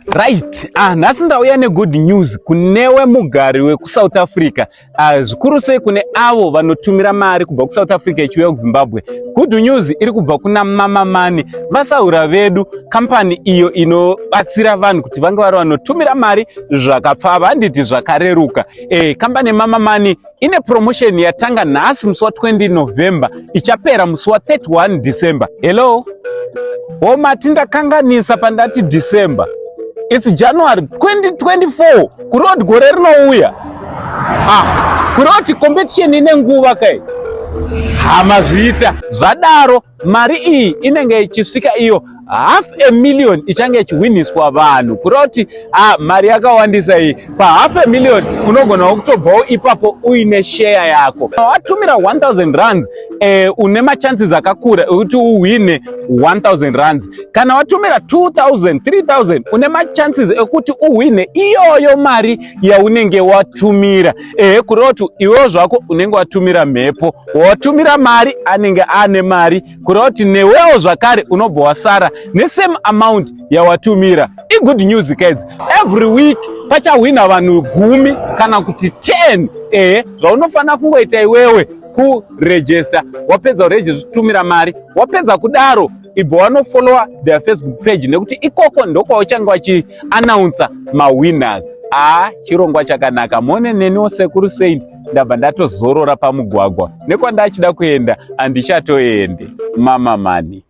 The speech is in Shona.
Right, nhasi ndauya negood news kunewe mugari wekuSouth Africa, zvikuru sei kune avo vanotumira mari kubva kuSouth Africa ichiuya kuZimbabwe. Good news iri kubva kuna Mama Money, vasaura vedu, kampani iyo inobatsira vanhu kuti vange vari vanotumira mari zvakapfava, handiti zvakareruka. Kambani yeMama Money ine promotion yatanga nhasi musi wa20 November, ichapera musi wa31 December. Hello, mati ndakanganisa pandati December. It's January 2024, kureva kuti gore rinouya. Kureva kuti competition ine nguva kai. Hama, zviita zvadaro, mari iyi inenge ichisvika iyo 500,000 ichange ichihwiniswa vanhu. Kureva kuti mari yakawandisa iyi. Pa 500,000 unogonawo kutobvawo ipapo uine sheya yako. Watumira 1000 rands, une machances akakura ekuti uhwine 1000 rands. Kana watumira 2000, 3000, une machances ekuti uhwine iyoyo mari yaunenge watumira. Kureva kuti iwewo zvako unenge watumira mhepo, watumira mari anenge ane mari. Kureva kuti newewo zvakare unobva wasara nesame amount yawatumira. Igood news guys. Every week pachahwina vanhu 10 kana kuti 10. Zvaunofanira kungoita iwewe kuregister. Wapedza kuregister, kutumira mari, wapedza kudaro, ibva wanofollowa their Facebook page, nekuti ikoko ndokwauchange vachiannouncer mawinners. Chirongwa chakanaka. Mone neniwo Sekuru Saint ndabva ndatozorora pamugwagwa, nekwandachida kuenda handichatoende. Mama Money.